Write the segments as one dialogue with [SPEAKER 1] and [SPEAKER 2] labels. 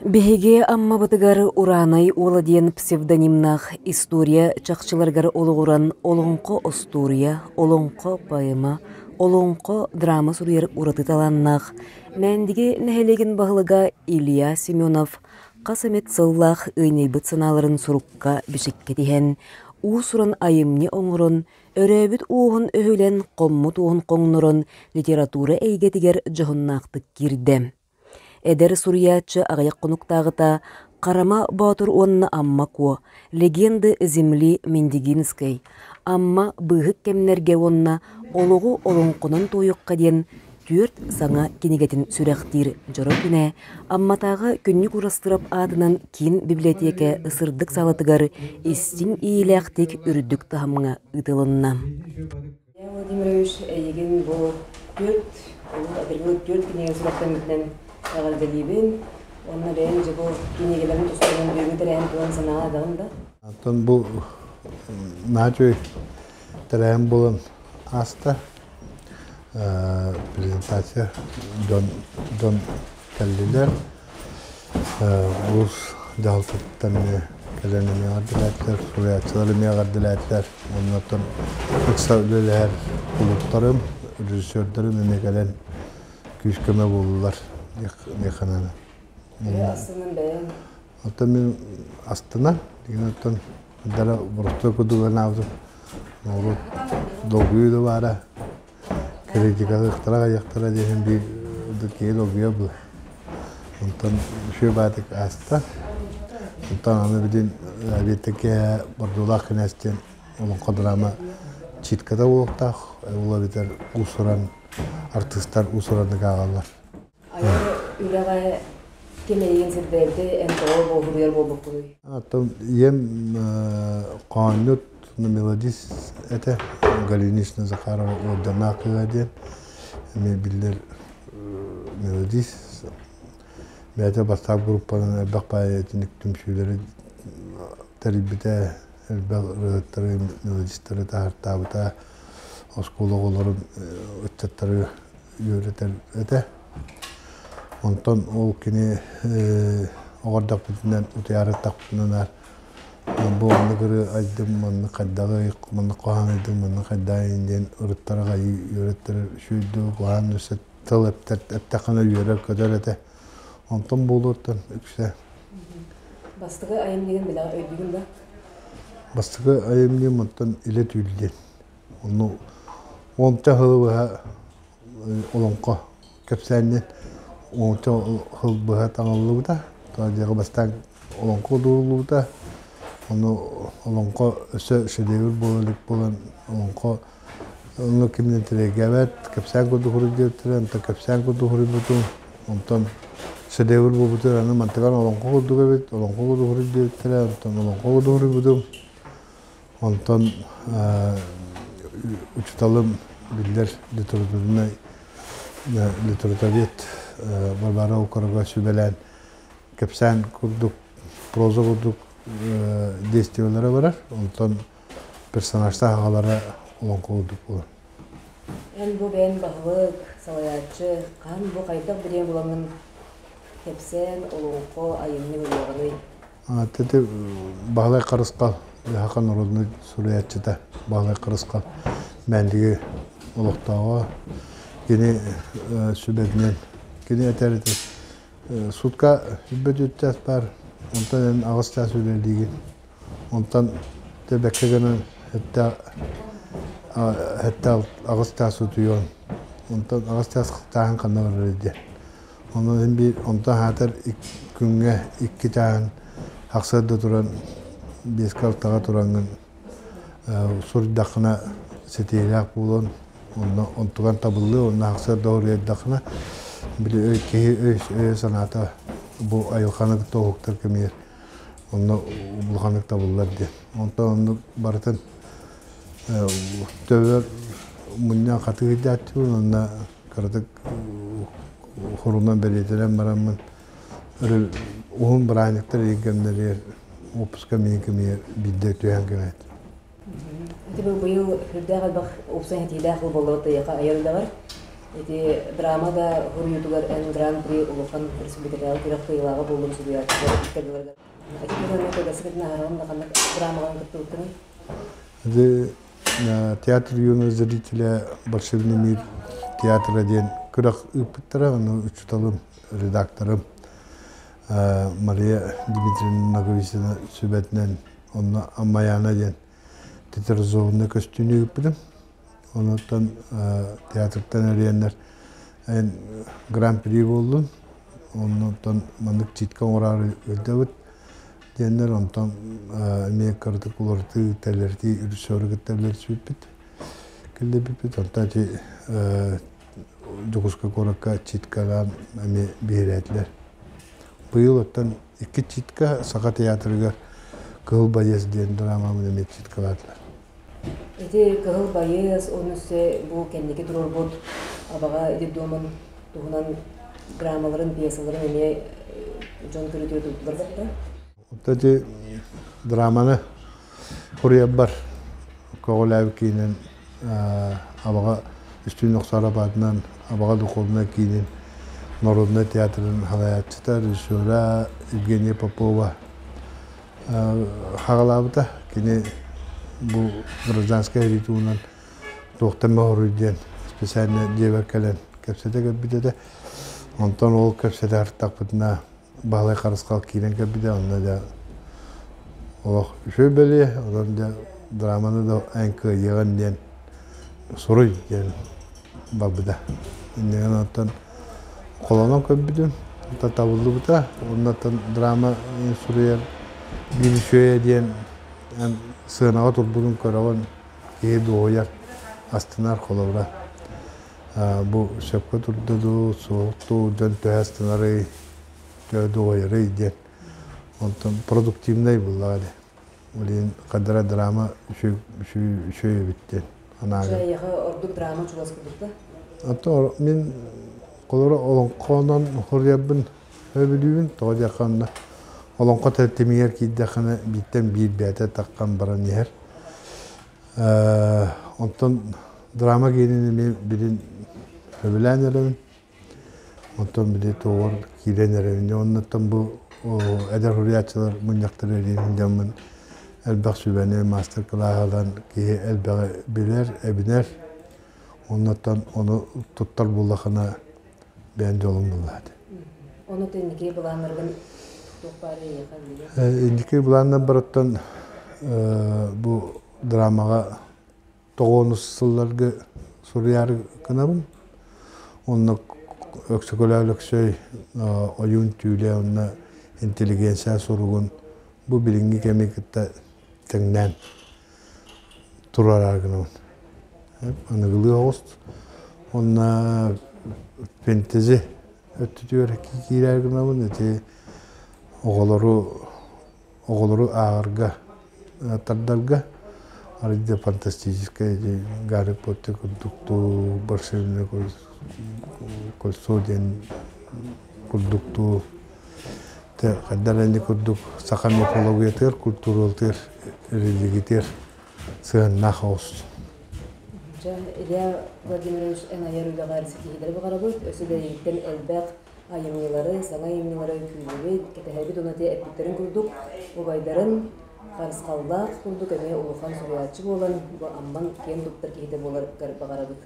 [SPEAKER 1] Биһиги Аммабытыгар Ураанай уола диэн псевдонимнаах история чахчыларыгар олоҕуран олоҥхо-остуоруйа, олоҥхо-поэма, олоҥхо-драма суруйар ураты талааннаах Мээндиги нэһилиэгин баһылыга Илья Семенов хас эмит сыллаах ыанньыйбыт санааларын сурукка бичиккэ тиһэн, уус-уран айымньы оҥорон, өрөөбүт уоһун өһүлэн, хоммут уоһун хоҥнорон литература эйгэтигэр дьоһуннаахтык киирдэ. Эдэр суруйааччы аҕыйах хонуктааҕыта Харама Боотур уонна Амма Куо, Легенды земли Миндигинской, Амма быыһык кэмнэргэ уонна Олоҕу олоҥхонон туойуохха диэн түөрт саҥа кинигэтин сүрэхтиир дьоро күнэ Амматааҕы Күннүк Урастырап аатынан киин библиотека сырдык саалатыгар истиҥ иилээхтик үрдүк таһымҥа ыытылынна. Илья Владимирович, эйигин бу түөрт, адыргыл түөрт кинигэ сүрэхтэммитинэн эҕэрдэлиибин. Уонна бэйэм дьэ бу кинигэлэрин тустарынан бүгүҥҥү тэрээһин туһунан санаа адаҕын да?
[SPEAKER 2] Оттон бу наһаа үчүгэй тэрээһин буолан ааста. Презентация дьон дьон кэллилэр. Улуус дьаһалтатыттан эмиэ кэлэн эмиэ эҕэрдэлээтилэр, суруйааччылар эмиэ эҕэрдэлээтилэр. Оннуттан ыкса үлэлэһэр кулууптарым, режиссердарым эмиэ кэлэн күүс-көмө буоллулар диэххэ
[SPEAKER 1] Астынан бэйэҥ?
[SPEAKER 2] Оттон мин астынан, оттон дара боростуой курдук анаабытым. Норуот долгуйуу да баара. Критикалыахтара аҕыйахтара диэн биир киһи долгуйа була. Онтон үчүгэй баатык ааста. Онтон аны билин эбиэттики Бордуулаах кинээс диэн олоҥхо драма читката буолуохтаах. Ол эбэтэр уус-уран артыыстар уус-ураннык ааҕаллар.
[SPEAKER 1] Айар үлэҕэ ким эйигин сирдээбитий, эн тоҕо буоһуруйар буолбуккунуй?
[SPEAKER 2] Оттон ийэм хоонньут мелодист этэ Галинична Захарова Уорданаах кыыһа диэн эмиэ биллэр мелодист. Бэйэтэ бастаан группанан элбэх баайы итинник түмсүүлэри тэрийбитэ, элбэх ырыаһыттары, мелодистары таһаартаабыта, оскуола оҕолорун, ыччаттары үөрэтэр этэ. Онтон ол кини оҕордохпутунан утуйаары тахпытынан бу оннук ырыа айдым, маннык хайдаҕый, маннык хоһоон айдым, маннык хайдаайын диэн ырыттара хайыы үөрэттэрэр үчүгэйдик куһаҕан өссө тыл эптэххинэ үөрэр-көтөр этэ. Онтон буолуоттан үксэ.
[SPEAKER 1] Бастакы айымньыгын билэҕэ өйдүүгүн да?
[SPEAKER 2] Бастакы айымньым оттон илэ түүл диэн. Ону уонча сылы быһа олоҥхо кэпсээнинэн уонча сыл быһа таҥыллыбыта. Тоҕо бастаан олоҥхо ууруллубута. Ону олоҥхо өссө шедевр буола илик буолан олоҥхо ону кимнэн тирэйгээбэт, кэпсээн курдук суруйдуохтара, онтон кэпсээн курдук суруйбутум. Онтон шедевр буолбутугар аны мантыгар олоҥхо курдук эбит, олоҥхо курдук суруйдуохтара, онтон олоҥхо курдук суруйбутум. Онтон учууталым биллэр литературнай литературовед Варвара Окорова сүбэлээн кэпсээн курдук проза курдук действиелара барар. Онтон персонажтаах аҕалара олоҥхо курдук буолар.
[SPEAKER 1] Эн бу бэйэн баһылык, салайааччы, хаһан бу хайдах билиэн буламмын кэпсээн, олоҥхо, айымньы буолуоҕуный?
[SPEAKER 2] Ити Баһылай Харысхал, Саха народнай суруйааччыта Баһылай Харысхал Мээндиги олохтооҕо. Кини сүбэтинэн, кини этэр этэ, сутка сүүрбэ түөрт чаас баар, онтон эн аҕыс чаас үлэлиигин. Онтон тэбэккэ гынан сэттэ сэттэ аҕыс чаас утуйуоҥ. Онтон аҕыс чаас чааһын ханна барарый диэн. Онон син биир онтон аһаатар күҥҥэ икки чааһын сарсыарда туран биэскэ алтаҕа тураҥҥын суруйдаххына ситиһиилээх буолуон онно онтуган табыллыа уонна сарсыарда уруйдаххына били өй киһи өй өйө-санаата бу айылҕаны кытта уһуктар кэмигэр онно улаханнык табыллар диэн. Онтон оннук барытын төбөр мунньан хатыһыйдааччыбын уонна кыратык хорунан бэлиэтэнэн бараммын уһун бырааһынньыктар иһин кэмнэригэр уоппуска миин кэмигэр биирдэ түһэн кэлээт.
[SPEAKER 1] Ити бу быйыл сүрдээх элбэх уопсай этиилээх буоллубут тыйаха айар үлэҕэр. Ити драма да хоруйутугар эн Гран-при улахан республикатааҕы күрэх кыайыылааҕа буоллун суруйааччылар иккардыларыгар. Ити туһунан кылгастык ааһарым да ханнык драмаҕын кыттыбыккыный?
[SPEAKER 2] Ити театр юного зрителя «Волшебный мир» театра диэн күрэх ыыппыттара, ону учууталым, редакторым Мария Дмитриевна Ноговицына сүбэтинэн онно Аммайаана диэн театрализованнай көстүүнү ыыппытым. Онуттан театртан эрийэннэр эн гран-при буоллун, оннуттан маннык читка оҥороору ыытабыт диэннэр, онтон эмиэ кыратык уларытыы, тэлэритии режиссеру кытта үлэлэспиппит, киллэрбиппит. Онтон ити Дьокуускай куоракка читкалаан эмиэ биһирээтилэр. Быйыл оттон икки читка Саха театрыгар «Кыһыл байыас» диэн драмабын эмиэ читкалаатылар.
[SPEAKER 1] Ити Кыһыл байыас онусе бу кэнники туруорбут Абаҕа детдомун туһунан драмаларын, пьесаларын эмиэ дьон көрүтүө туттулар да?
[SPEAKER 2] Оттон ити драманы суруйарбар көҕүлээбит киинин Абаҕа Үстүүн Охсоороп аатынан Абаҕа духовнай киинин народнай театрын салайааччыта, режиссера Евгения Попова хаҕалаабыта. Кини бу гражданскай сэрии туһунан туохтан мөҕөрүй диэн специально дьиэбэр кэлэн кэпсэтэ кэлбит этэ. Онтон ол кэпсэтэ артахпытына Баһылай Харысхал киирэн кэлбитэ, онно дьэ олох үчүгэй бэлиэ, онон дьэ драманы да эн кыайыаҕын диэн суруй диэн барбыта. Иннигэн оттон холонон көрбүтүм, табыллыбыта. Оннуттан драма суруйар биир үчүгэйэ диэн эн сыанаҕа турбутун көрөҕүн, киһи дуоһуйар, астынар холобура. Бу сөпкө турда дуу, суох дуу, дьон төһө астынарый, төһө дуоһуйарый диэн. Онтон продуктивнай буоллаҕа дии. Блин, хадара драма үчүгэй эбит диэн
[SPEAKER 1] анаага. Эйиэхэ ордук драма чугас курдук да?
[SPEAKER 2] Ото мин холоро олоҥхонон хоруйарбын сөбүлүүбүн, тоҕо диэххэ онно олоҥхо тэтимигэр киирдэххинэ бииртэн биир бэйэтэ таххан баран иһэр. Онтон драма киинин эмиэ билин сөбүлээн эрэбин. Онтон били туоҕар киирэн эрэбин. Оннуттан бу эдэр суруйааччылар мунньахтара эриэнин дьоммун элбэх сүбэни, маастар-кылааһы ылан киһи элбэҕи билэр, эбинэр. Оннуттан ону туттар буоллахына бэйэн дьолуҥ буоллаат.
[SPEAKER 1] Ону инники былааннаргын туох баар эйиэхэ?
[SPEAKER 2] Инники былааннар барыттан бу драмаҕа тоҕуонус сылларга суруйаары гынабын. Онно Өксөкөлөөх Өлөксөй ойуун түүлэ уонна интеллигенция суругун бу билиҥҥи кэми кытта тэҥнээн туруораары гынабын. Аныгылыы оҕус уонна фэнтези өттүтүгэр киирээри гынабын. Ити оҕолору оҕолору ааҕарга тардарга арыйда фантастическай Гарри Поттер курдуктуу, Волшебное кольцо диэн курдуктуу хайдах эрэ курдук саха мифологиятыгар, культуралатыгар, религиятыгар сыһыаннаах оҕус.
[SPEAKER 1] Дьэ, Илья Владимирович эн айар үлэҕэр ситиһиилэри баҕарабыт, өссө да эйигиттэн элбэх айымньылары, саҥа айымньылары күүһүбүт, кэтэһэбит уонна ити эппиттэрин курдук убайдарын харысхаллаах курдук эмиэ улахан суруйааччы буолан, бу Амман киэн туттар киһитэ буоларгар баҕарабыт.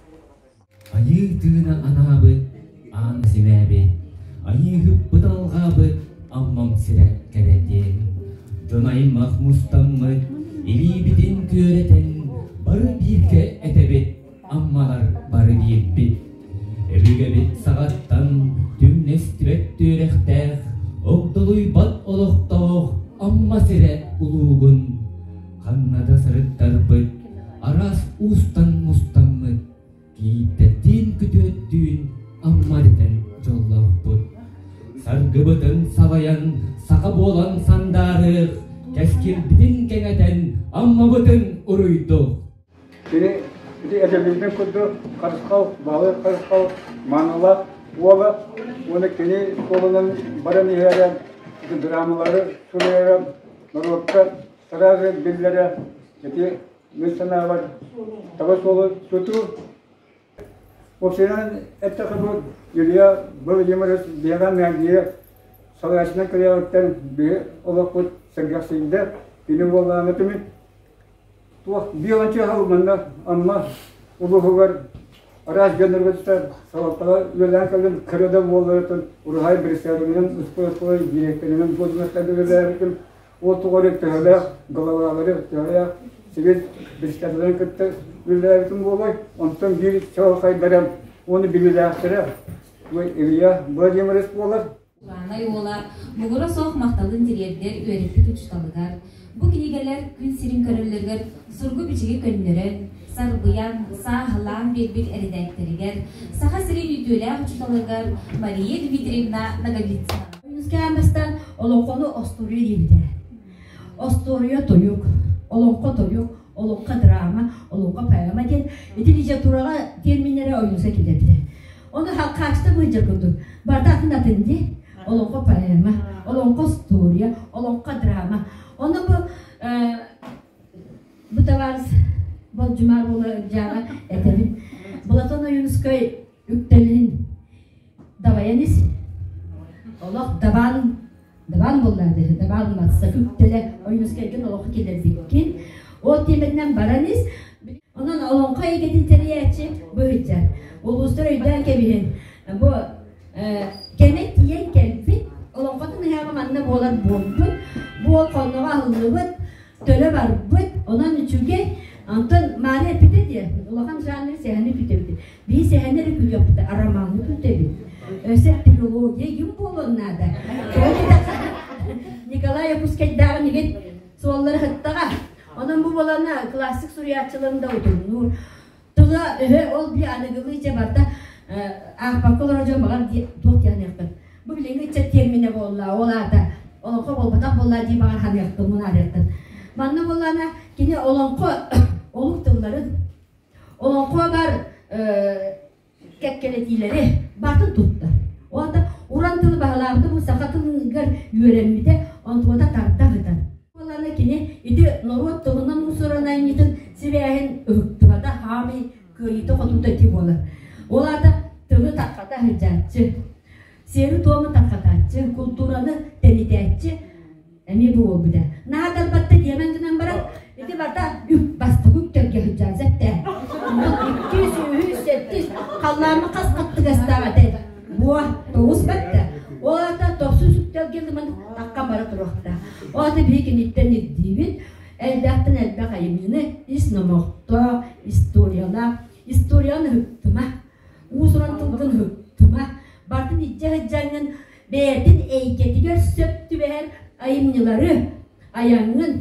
[SPEAKER 3] Айыы тыына анаабыт, аан симээбит, айыыһыппыт алҕаабыт Аммам сирэ кэрэтиэн. Дьон аймах мустаммыт, илиибитин күөрэтэн, бары бииргэ этэбит, Аммалар бары биирбит. Өбүгэбит саҕаттан түҥнэстибэт түөрэхтээх, огдолуйбат олохтоох Амма сирэ улуугун. Ханна да сырыттарбыт, араас уустан мустаммыт, кииттэрдиин күтүөттүүн Амма дэтэн дьоллоохпут. Саргыбытын салайан, саха буолан сандаарыах, кэскилбитин кэҥэтэн, Аммабытын уруйдух!
[SPEAKER 4] Кини ити этиллибитин курдук Харысхал, Баһылай Харысхал Маанылаах уола уонна кини суолунан баран иһэрэ, ити драмалары суруйара норуокка сразу биллэрэ ити мин санаабар таба суолу тутуу. Уопсайынан эттэххэ бу Илья Владимирович биһиэхэ мэлдьи салайааччынан кэлиэҕиттэн биһи олохпут сэргэхсийдэ. Кини буоллаҕына түмүк туох биир сыл манна Амма улууһугар араас дьоннорго салалтаҕа үлэлээн кэллим. Кыра да буолларыттан уруһай председателинэн, успуоскула дириэктэринэн дуоһунастарга үлэлээбитим. Ол тухары төһөлөөх главалары, төһөлөөх сибил председателлэрин кытта үлэлээбитим буолуой. Онтон биир чаҕылхайдарым уонна билиилээхтэрэ бу Илья Владимирович буолар.
[SPEAKER 5] Ураанай уола муҥура суох махталын тириэрдэр үөрэппит учууталыгар, бу кинигэлэр күн сирин көрөллөрүгэр сургу-бичиги көннөрөн, сарбыйан, сааһылаан биэрбит эрэдээктэригэр, Саха сирин үтүөлээх учууталыгар Мария Дмитриевна Ноговицына.
[SPEAKER 6] Үскээн бастаан олоҥхону остуоруйа диэбитэ. Остуоруйа тойук, олоҥхо тойук, олоҥхо драма, олоҥхо поэма диэн ити литератураҕа терминнэри ойууса киллэрбитэ. Ону хаачыта быһдьар курдук. Барыта атын атын дии. Олоҥхо поэма, олоҥхо история, олоҥхо драма. Ону бу бу табаарыс Болдьумаар буола дьаама этэбин. Платон Ойуунускай үктэлин дабайан ис. Олох дабаан дабаан буоллаады, дабаан матсак үктэлэ Ойуунускайгын олоххо киллэрбиккин. Ол тиэмэтинэн баран ис. Онон олоҥхо эйгэтин тэрийээччи быһыйдьар. Улуустар өйдөөн кэбиһин. Бу кэмэ тиийэн кэлбит, олоҥхотун ыһыаҕа манна буолар буолбут, бу ол хонноҕо аһыллыбыт, төлө барбыт, онон үчүгэй. Онтон Маарыйа эппитэ дии, улахан жанры сэһэни күтэбит. Биһи сэһэни эрэ күтүөхпүт, романы күтэбит. Өссө трилогия юм буолуон наада. Николай Якутскайдааҕын игин суоллары ыһыттаҕа. Онон бу буолана классик суруйааччыларын да утумнуур. Тыла өһө ол би аныгылыы дьэ барда аахпакка олорор дьон баҕар туох диэхпин. Бу билиҥҥи ыччат терминэ буолла, ол аата олоҥхо буолбатах буолла дии баҕар ханыахтын, мунаарыахтын. Манна буоллаана кини олоҥхо олук тылларын, олоҥхо бар кэккэлэтиилэри батын тутта. Ота уран тылы баһылаабыта бу саха тылыгар үөрэммитэ, онтуота тарда ыһытар. Буоллаана кини ити норуот тылынан уусуран айымньытын сибээһин ыһыктыбата, хаамый кыайыыта-хотуута ити буолар. Ол аата тылы тарҕата сылдьааччы, сиэри-туому тарҕатааччы, култуураны тэнитээччи эмиэ бу буолбута. Наһаа дарбатта диэмэн гынан баран, ити барыта үк бастакы үктэлгэ сылдьан сэттэ. Иккис, үһүс, сэттис халлааммыт хас хаттыгастаах этэ. Буо, тоҕус бэтте. Ол аата тохсус үктэлгэ ылыман таххан бара туруохтаах. Ол аата биһи киниттэн ирдиибит, элбэхтэн элбэх айымньыны ис номохтоох, историялаах, историяны ыһыктыма, уус-уран тылгын ыһыктыма, бартын илдьэ сылдьаҥҥын бэйэтин эйгэтигэр сөп түбэһэр айымньылары айаҥҥын,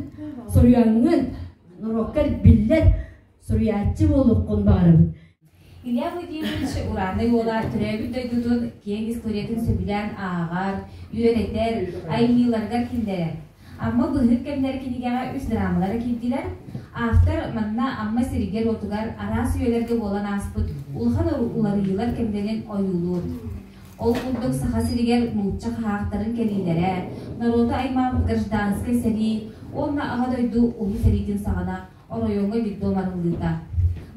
[SPEAKER 6] суруйаҥҥын норуоккар биллэр суруйааччы буолуоххун баҕарабын.
[SPEAKER 5] Илья Владимирович Ураанай уола төрөөбүт дойдутун киэҥ историятын сөбүлээн ааҕар, үөрэтэр, айымньыларыгар киллэрэр. Амма быыһык кэмнэр кинигэҕэ үс драмалара киирдилэр. Автор манна Амма сиригэр-уотугар араас үйэлэргэ буолан ааспыт улахан уларыйыылар кэмнэрин ойуулуур. Ол курдук Саха сиригэр нуучча хаһаахтарын кэлиилэрэ, норуоту аймаабыт гражданскай сэрии уонна Аҕа дойду Улуу сэриитин саҕана оройуоҥҥа детдом арыллыыта.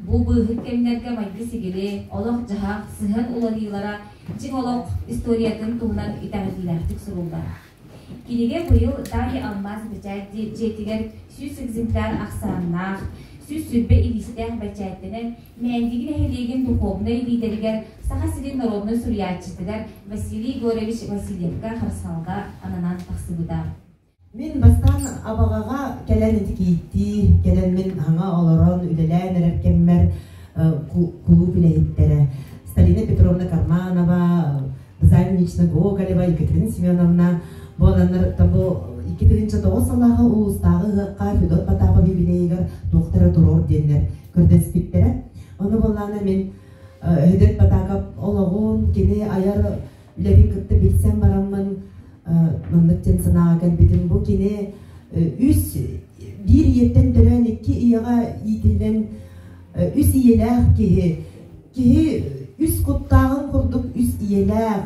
[SPEAKER 5] Бу быыһык кэмнэргэ майгы-сигили, олох-дьаһах, сыһыан уларыйыылара дьиҥ олох историятын туһунан итэҕэтиилээхтик суруллар. Кинигэ быйыл Дарья Алмаз бэчээт дьиэтигэр 100 экземпляр ахсааннаах, 120 илиистээх бэчээттэнэн Мээндиги нэһилиэгин духуобунай лиидэригэр Саха сирин народнай суруйааччытыгар Василий Егорович Васильевка харысхалга ананан тахсыбыта.
[SPEAKER 7] Мин бастаан Абаҕаҕа кэлэн ити кииттии, кэлэн мин хаҥа олорон үлэлээн эрэр кэммэр кулууп үлэһиттэрэ Сталина Петровна Карманова, Розалия Ильинична Гоголева, Екатерина Семеновна буоланнар бу 2009 сыллааҕы улуустааҕы ыһыахха Федот Потапов юбилейыгар туохтара туруор диэннэр көрдөспүттэрэ. Ону буоллаана мин Федот Потапов олоҕун, кини айар үлэтин кытта билсэн бараммын маннык диэн санааҕа кэлбитим. Бу кини үс биир ийэттэн төрөөн икки ийэҕэ иитиллэн үс ийэлээх киһи. Киһи үс куттааҕын курдук үс ийэлээх.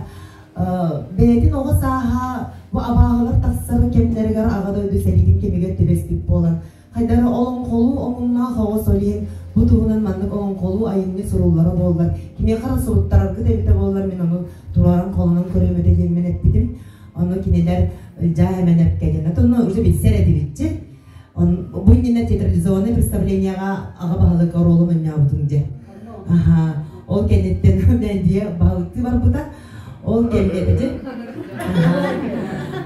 [SPEAKER 7] Бэйэтин оҕо сааһа бу абааһылар тахсар кэмнэригэр Аҕа дойду сэриитин кэмигэр түбэспит буолан, хайдары олоҥхолуу омуннаах оҕо сол иһин бу туһунан маннык олоҥхо олоҥхолуу айымньы суруллара буоллар, кимиэхэ эрэ суруттараргыт эбитэ буоллар, мин ону туруоран холонон көрүөм этэ диэммин эппитим. Ону кинилэр Ылдьаа Сэмэнэпкэ диэн, онно уже билсэр этибитчи. Бу иннинэ театрализованное представлениеҕа аҕа баһылык оруолун оонньообутум дьэ. Аха, ол кэнниттэн бэндиэ баһылыктыы барбыта. Ол кэнниттэн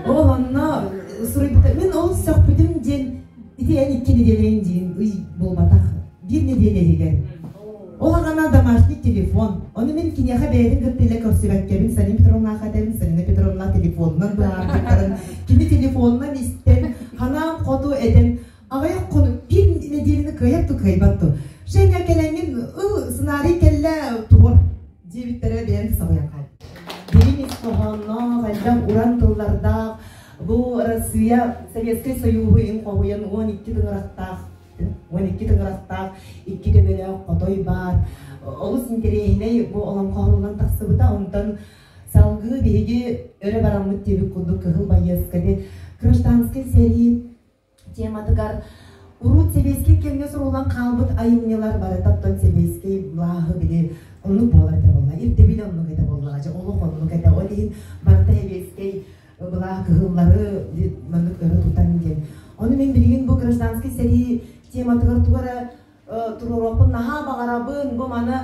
[SPEAKER 7] Ол онно суруйбута. Мин ол сөхпүтүм диэн ити эн икки нэдиэлэйин диин ый буолбатах. Биир нэдиэлэ иһигэр. Ол аҕана домашний телефон. Ону мин киниэхэ бэйэтин кытта илэ көрсүбэккэбин Салина Петровнаҕа этэбин, Салина Петровна телефонунан быһаарбыттарын, кини телефонунан истэн, ханаан хоту этэн, аҕыйах хонук биир нэдиэлэни кыайар ту кыайбат ту. Женя кэлэҥҥин ыл сценарий кэллэ туруор диэбиттэрэ бэйэм соһуйан хаалбытым. Дириҥ ис хоһоонноох, элбэх уран тыллардаах, бу Россия Советскай Союһу им хоһуйан 12 тыҥырахтаах 12 тыҥырахтаах икки төбөлөөх хотой баар. Олус интэриэһинэй бу олоҥхо оһолунан тахсыбыта. Онтон салгыы биһиги өрө бараммыт диэбит курдук кыһыл байыаска гражданскай сэрии тематыгар урут сэбиэскэй кэмҥэ суруллан хаалбыт айымньылар барыта оттон сэбиэскэй былааһы били оннук буолар этэ буолла ирдэбил оннук этэ буоллаҕа дьэ олох оннук этэ ол иһин барыта сэбиэскэй былаах кыһыллары маннык өрө тутан диэн ону мин билигин бу гражданскай сэрии тематыгар тугу эрэ туруоруохпун наһаа баҕарабын бу маны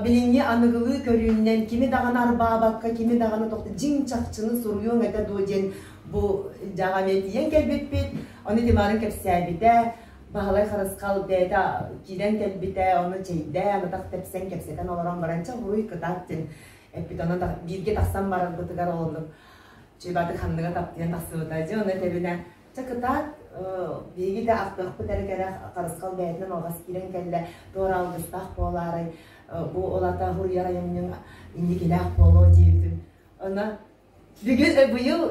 [SPEAKER 7] билиҥҥи аныгылыы көрүүннэн кими даҕаны арбаабакка кими даҕаны дьиҥ чахчыны суруйуоҥ этэ дуо диэн бу дьаҕа эмиэ тиийэн кэлбиппит ону Тимарын кэпсээбитэ Баһылай Харысхал бэйэтэ киирэн кэлбитэ ону чэйдээн атах тэпсэн кэпсэтэн олорон баран чэ уруй кытаат диэн эппит онон бииргэ тахсан барарбытыгар ол оннук чуйбаты ханныга таптыйан тахсыбыта дьэ ону этэбинэ Чэ кытаат, биһиги да ахтыахпыт эрэ кэрэх Харысхал бэйэтинэн алҕас киирэн кэллэ, туора алгыстаах буолаарай, бу ол ата хуруйар айымньыҥ инникилээх буолуо диэбитим. Онно бүгүн быйыл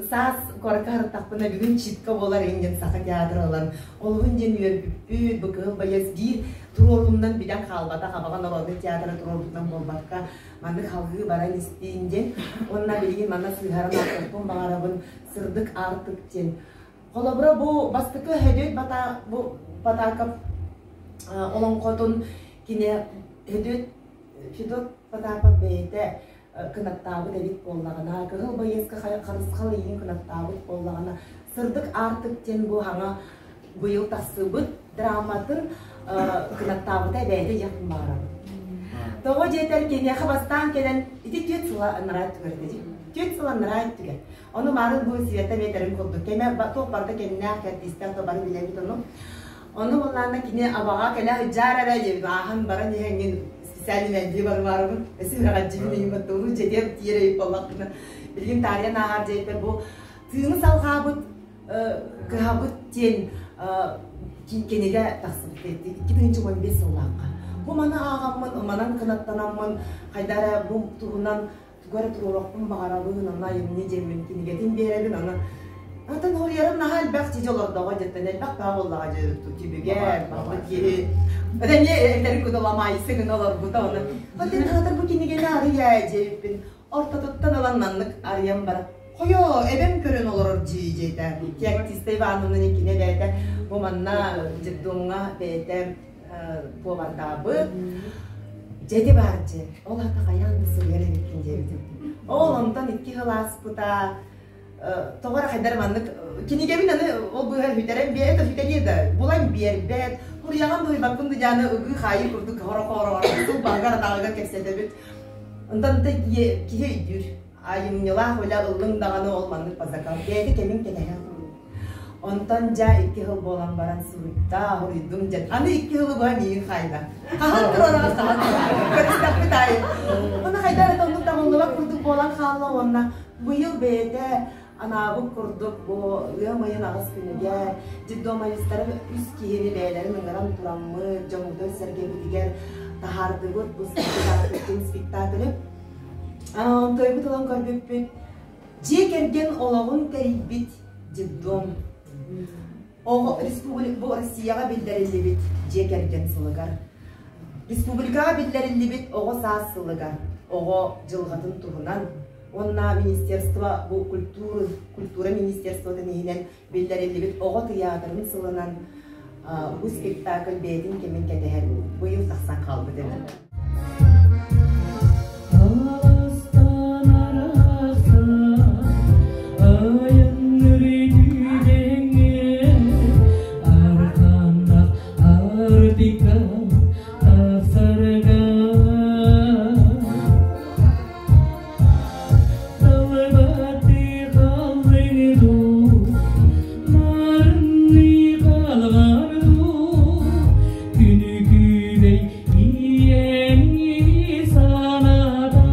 [SPEAKER 7] саас куоракка сырыттахпына бүгүн читка буолар иннин Саха театра ылан олуһун диэн үөрбүппүт, бу кыһыл байыас биир туруорумнан бүтэн хаалбатах Абаҕа народнай театра туруорбутунан буолбакка маннык халгыы баран истиин диэн уонна билигин манна сыыһаран ааттыахпын баҕарабын сырдык аартык диэн. Холобура бу бастакы Хөдүөт Бата бу Батаакап олоҥхотун кини Хөдүөт Федот Потапов бэйэтэ кынаттаабыт эбит буоллаҕына, кыһыл байыаска харысхал иһин кынаттаабыт буоллаҕына, сырдык аартык диэн бу хаҥа быйыл тахсыбыт драматын кынаттаабыта эбээтэ диэхпин баҕарабын. Тоҕо диэтэр киниэхэ бастаан кэлэн ити түөрт сыла анараа өттүгэр этэ түөрт сыл анараа өттүгэр Ону марын бу Света метерин курдук кэмэ туох барыта кэмнээх кэрдиистээх да бары билэбит ону. Ону буллаана кини абаҕа кэлэ сылдьаар эрэ диэбит ааһан баран иһэҥҥин специально мэлдьи барымаарыбын өссө үрэҕэлдьибин иһин баттыбын дьэтиэм тиийэр эбит буоллахпына билигин таарыйан ааһар дьиэппэр бу тыыны салҕаабыт кыһабыт диэн кинигэ тахсыбыт 2015 сыллаахха. Бу маны ааҕаммын, манан кынаттанаммын, хайда эрэ бу туһунан тугу эрэ туруорохпун баҕарабын, онно айымньы диэммин кинигэтин биэрэбин, аны Атын хоруйарым наһаа элбэх дьиэ олордоҕо дьэттэн элбэх баа буоллаҕа дьэ түбүгэ, баҕа киһи. Это не этэрин кудуламайсы гына олорбута оны. Атын хаатар бу кинигэни арыйа диэбиппин ортотуттан ылан маннык арыйан баран Хойоо, эбэм көрөн олорор дии диэтэ. Феоктиста Ивановна Никина бэйэтэ бу манна детдомҥа бэйэтэ повардаабыт. Дьэди баар дьэ, ол ата хайаан да суруйар эбиккин диэбитим. Ол онтон икки сыл ааспыта, тоҕо эрэ хайдар маннык кинигэбин аны ол быыһа сүтэрэн биэ это сүтэриэ да булан биэрбэт хуруйаҕын дуһуйбаппын да дьааны ыгыы хаайыы курдук хоро-хоро сыл баһыгар атаҕыгар кэпсэтэбит онтон киһи өйдүүр айымньылаах үлэ ыллыҥ даҕаны ол маннык позакал бэйэтэ кэмин кэтэһэн Онтон дьэ икки сыл буолан баран суруйда, суруйдум дьэн. Аны икки сылы быһа миигин хаайда. Хаһан турараҕа хаһан көрүстэхпит аайы. Уонна хайда эрэ оннук табыллыбат курдук буолан хаалла уонна быйыл бэйэтэ анаабыт курдук бу ыам ыйын аҕыс күнүгэр детдомовецтары үс киһини бэйэлэрин ыҥыран тураммыт дьоммутугар-сэргэбитигэр таһаардыбыт бу спектакль Тойбут ылан көрбүппүт дьиэ кэргэн олоҕун тэрийбит детдом оҕо республика бу Россияҕа биллэриллибит дьиэ кэргэн сылыгар республикаҕа биллэриллибит оҕо саас сылыгар оҕо дьылҕатын туһунан уонна министерство бу культуры культура министерствотын иһинэн биллэриллибит оҕо тыйаатырын сылынан. Бу спектакль бэйэтин кэмин кэтэһэн быйыл тахсан хаалбыт эбит.
[SPEAKER 3] Аластан арахсан айанныр түгэҥҥэ арханнах Артика тахсарга Талбаты халлыҥ дуу, нарынный халҕан дуу, күнү күбэй ийэни саната.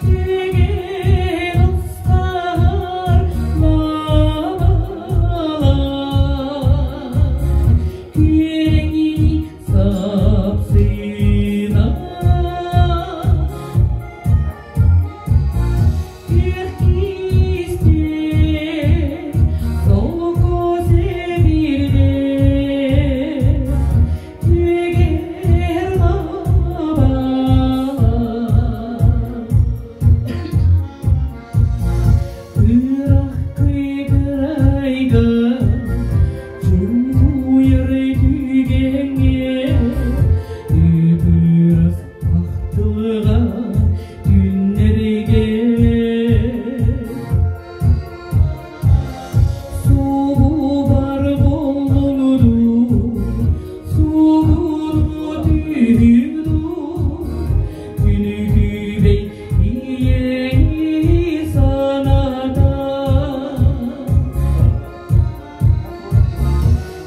[SPEAKER 3] Түгэн устар лабала, күрэҥи сапсына. Күөх кисте солко себирде, түгэр лабала. Ырах кыйгырайга чуҥкуйар түгэҥҥэ ып-ырас ахтылҕа күннэргэ Субу бар буоллуҥ дуу, субуну түһүҥ дуу, күнү күбэй ийэни саната.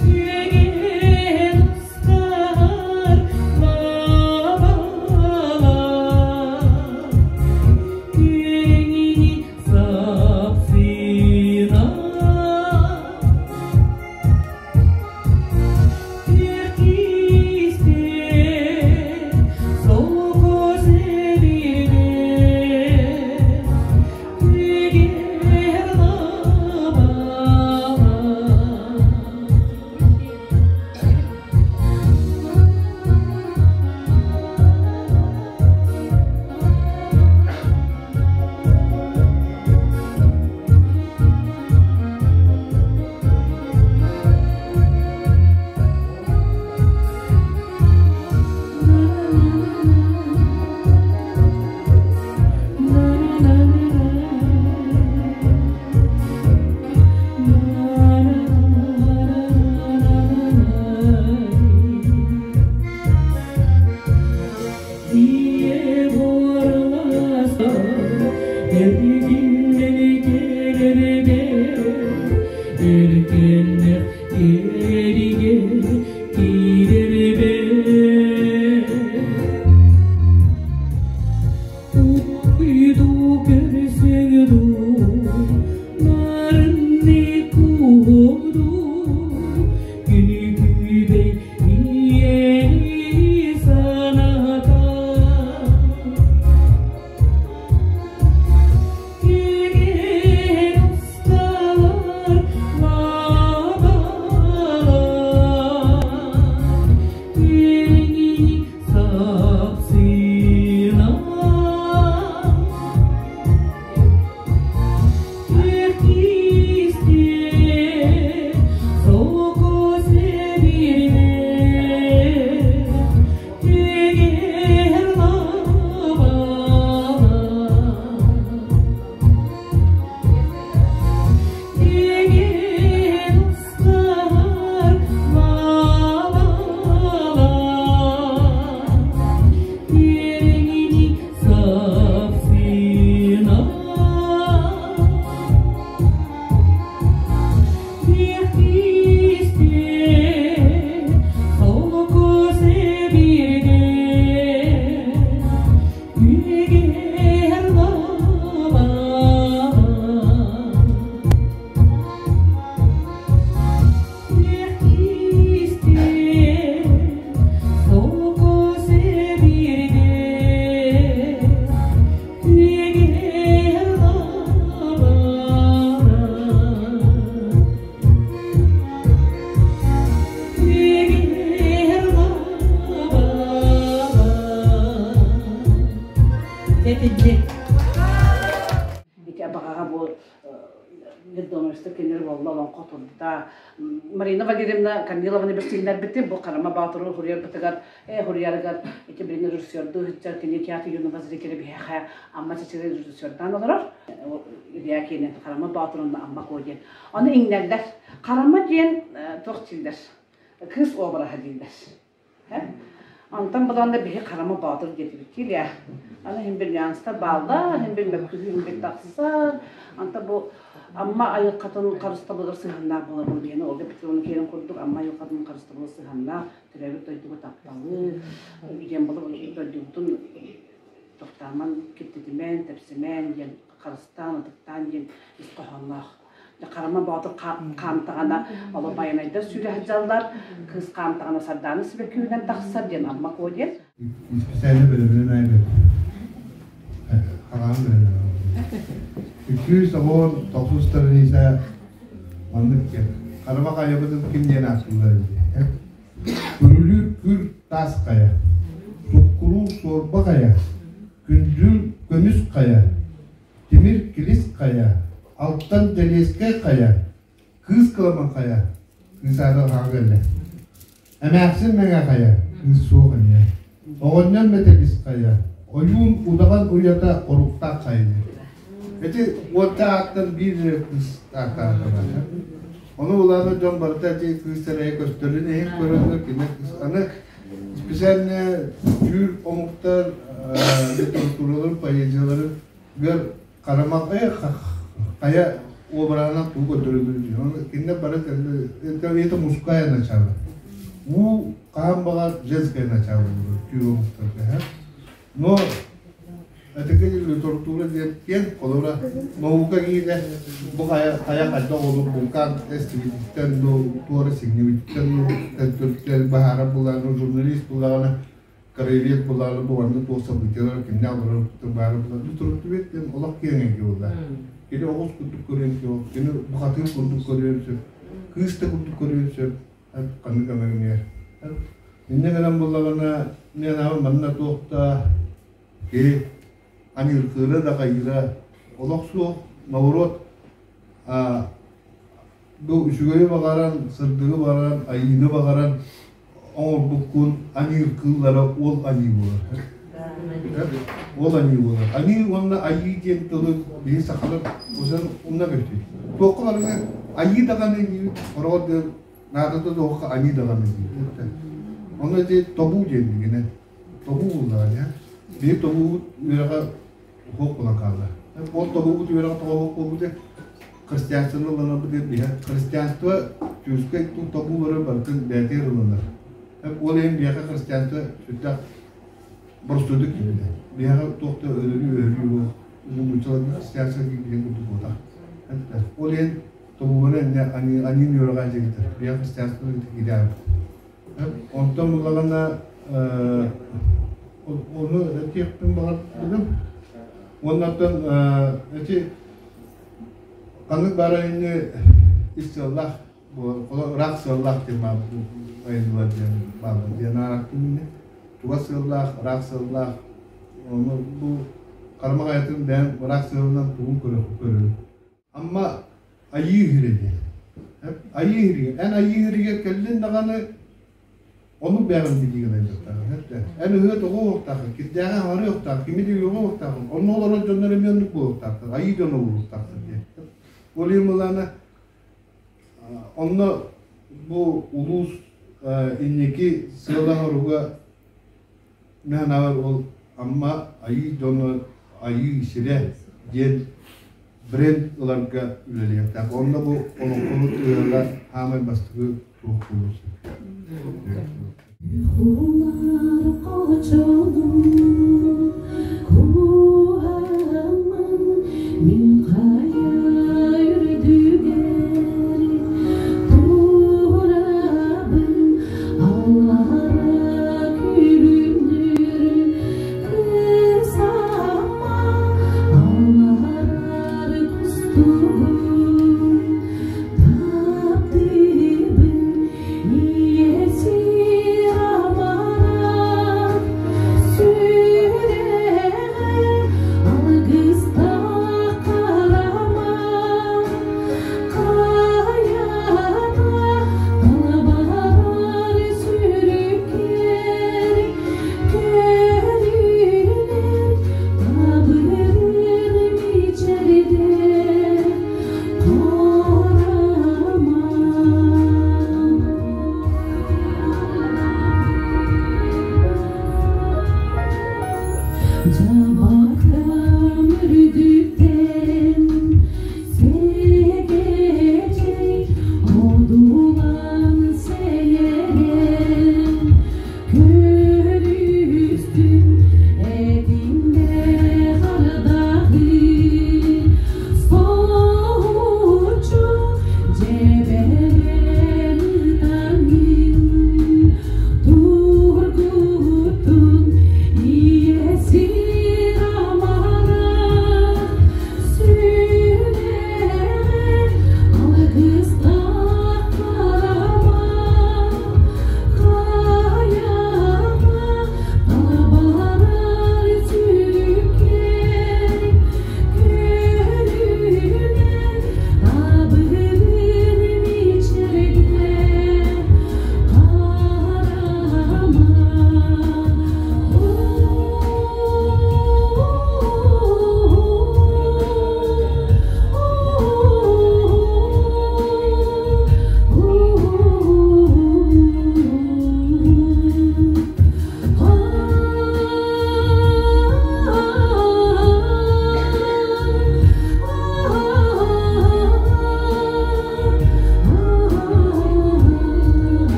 [SPEAKER 3] Түгэн устар лабала, күрэҥини сапсына. Күөх кисте солко себирде, түгэр лабала. Эркеннер кериге кирербе Уйду көрсөңду, нарынны куоду, күнү күбэй ийэни саната. Түгэн устар лабала, күрэҥи сапсына.
[SPEAKER 8] Ведомство кинилэр буолла олоҥхо турда. Марина Валерьевна Корнилованы билсиһиннэрбитим. Бу Харама Баатыры хуруйарбытыгар, хуруйарыгар ити билигин режиссердуу сылдьар кини театр юного зрителя биһиэхэ Амма Чэчирин режиссердаан олорор. Илья киэнэ Харама Баатырын Амма Куо диэн. Ону иҥнэллэр. Харама диэн туох дииллэр? Кыыс обраһа дииллэр. Онтон булан да биһи Харама Боотур диэтибит Илья. Аны иһин бир нюанстар бааллар, иһин бир мөккүһүү иһин бир тахсар. Онтон бу Амма айылҕатын харыстабылыгар сыһыаннаах буолар бу биһини Ольга Петровна киэрин курдук Амма айылҕатын харыстабылыгар сыһыаннаах төрөөбүт дойдуга тапталы, диэн буолар дойдубутун тохтоомон, киртитимэн, тэпсимэн диэн харыстаан, ытыктаан диэн ис хоһоонноох. Харама Боотур хаамтаҕына оло Байанайдар сүүрэ сылдьаллар, кыыс хаамтаҕына Сардаана сибэккиһинэн тахсар диэн Амма Куо диэн.
[SPEAKER 2] Исписээлэ бөлөмүнэн айбыт. Хараан бөлөмүнэн. 209 страница маннык кем. Харама хайабытын ким диэн ааттыыллар дии. Күрүлүүр күр таас хайа, суккуруур суорба хайа, күндүл көмүс хайа, Тимир Килис хайа, Алтан Дэлиэскэй хайа, Кыыс Кыламан хайа, кыыс аата хаҥа кэллэ. Эмээхсин Мэҥэ хайа, кыыс суох эмиэ. Оҕонньор Мэтэлис хайа, Ойуун Удаҕан уйата Оруктаах хайа диир. Ити уонча ааттан биир эрэ кыыс ааттаахтар. Ону улаана дьон барыта ити кыыс эрэйэ көстөрүн иһин көрөннөр кини кыыс аны специально түүр омуктар литератураларын, поэзияларын гөр харамаҕай хайа обраһынан тугу көрдөрөллөр кинилэр бары это мужское начало уу хаһан баҕар женское начало түүр омуктарга но это литература диэн киэн холобура наука киинэ бу хайа хайа хайдах олук вулкан эстибититтэн ну туора сиҥнибититтэн ну баһаара булааны журналист буллаҕына краевед булаары бу маннык туох событиелар кимнээх олорор баары булар литература диэн олох киэҥ эйгэ буолла кини оҕус курдук көрүөн сөп кини бухатыыр курдук көрүөн сөп кыыс да курдук көрүөн сөп ханнык эмэ гыныар инньэ гынан буллаҕына мен аҕам манна туох да киһи аньыыркыыра да хайыыра олох суох наоборот бу үчүгэйи баҕаран сырдыгы баҕаран айыыны баҕаран оҥорбуккун аньыыр кыыллара уол аньыы буолар. Уол аньыы буолар. Аньыы уонна айыы диэн тылы биһи сахалар усан умна көстүү. Туохха барыга айыы даҕаны диир, хороҕор диэн наадата туохха аньыы даҕаны диир. Онно ити тобуу диэн дигинэ. Тобуу буллаҕа дии. Биһи тобуубут үөрэҕэ уһуох буолан хаалла. Ол тобуубут үөрэҕэ тоҕо уһуох буолбута христианствоны ылынарбыт диэн биһэ христианство тюркскай тобуулары барытын бэйэтигэр ылынар. Ол иһин биһиэхэ христианство сүрдээх боростуойдук киирбитэ. Биһиэхэ туох да өлөрүү-өһөрүү суох. Нууччаларга христианство киирбитин курдук буолбатах. Ол иһин тобуулары эмиэ аньыы үөрэҕэ дьиҥтэр. Биһиэхэ христианство киирэ Онтон буллаҕына ону этиэхпин баҕарбытым. Уоннаттан эти ханнык баар айымньы ис сыаллаах ыраах сыаллаах диэн айымньылар диэн бааллар диэн ааттым иннэ. Чугас сыаллаах, ыраах сыаллаах. Ону бу Харама хайатын бэйэм ыраах сыалынан тугун көрөрүм. Амма Айыы иһирэ диэн. Айыы иһиригэр. Эн Айыы иһиригэр кэллин даҕаны ону бэҕин билиигин айбыттаах. Эн ыһыа тоҕо уохтааххын, кирдээҕи аҥары уохтаах, кими да үөҕэ уохтааххын, онно олорор дьоннор эмиэ оннук буолуохтаахтар, айыы дьоно буолуохтаахтар диэн. Ол иһин былаана онно бу улуус инники сыала-соруга Мин ол Амма Айыы дьоно Айыы сирэ диэн бренд ыларга үлэлиэхтээх. Онно бу олоҥхону ыала хаамай бастакы туох буолуо сөп.
[SPEAKER 3] Хулар хочолум куһаммын мин хайа үрдүгэр турабын Аллара күлүмнүүр кыыс Амма алларар кустугун таптыыбын ийэ сир амарах сүрэҕин.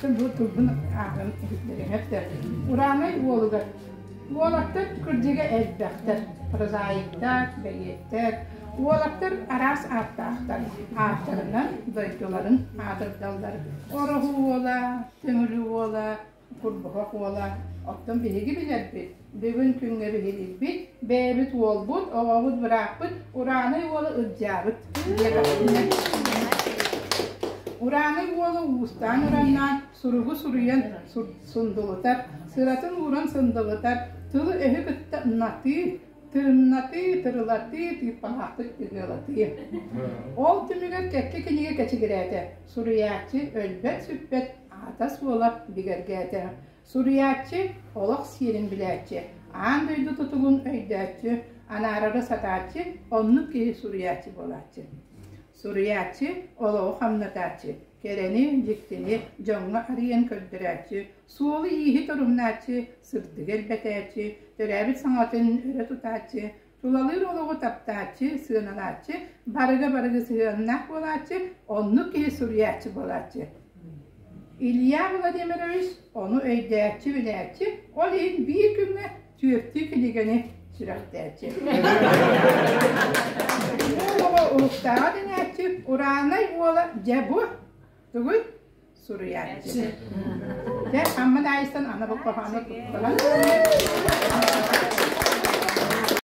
[SPEAKER 9] Бу тылбын ааҕан иһитиннэриэм. Ураанай уолугар уолаттар кырдьыга элбэхтэр, прозаиктар, бэйиэттэр. Уолаттар араас ааттаахтар, ааттарынан дойдуларын аатырдаллар. Ороһу уола, Төҥүлү уола, Курбуһах уола. Оттон биһиги билэрбит, бүгүн күҥҥэ биһирийбит, бэйэбит уолбут, оҕобут, бырааппыт Ураанай уола Ылдьаабыт диэтэхпинэ. Ураанай уола уустаан ураннаан суругу суруйан сундулутар, сыратын ууран сындылытар, тылы-өһү кытта натыы, тырымнатыы, тырылатыы, тыыппалаахтык ыгыалатыы. Ол түмүгэр кэккэ кинигэ кэчигирээтэ, суруйааччы өлбөт-сүппэт аата-суола бигэргээтэ. Суруйааччы олох сиэрин билээччи, аан дойду тутулун өйдөөччү, анаарары сатааччы, оннук киһи суруйааччы буолааччы. Суруйааччы олоҕу хамнатааччы, кэрэни, дьиктини дьоҥҥо арыйан көрдөрөөччү, суолу-ииһи торумнааччы, сырдыгы элбэтээччи, төрөөбүт саҥатын өрө тутааччы, тулалыыр олоҕу таптааччы, сыаналааччы, барыга-барыга сыһыаннаах буолааччы, оннук киһи суруйааччы буолааччы. Илья Владимирович ону өйдөөччү, билээччи, ол иһин биир күҥҥэ түөртүү кинигэни сүрэхтээччи. Уол оҕо уһуктааҕа дэнээччи, Ураанай уола дьэ бу тугуй? Суруйааччы. Дьэ, Амма Даайыстан ана бу хоһоону туттаран.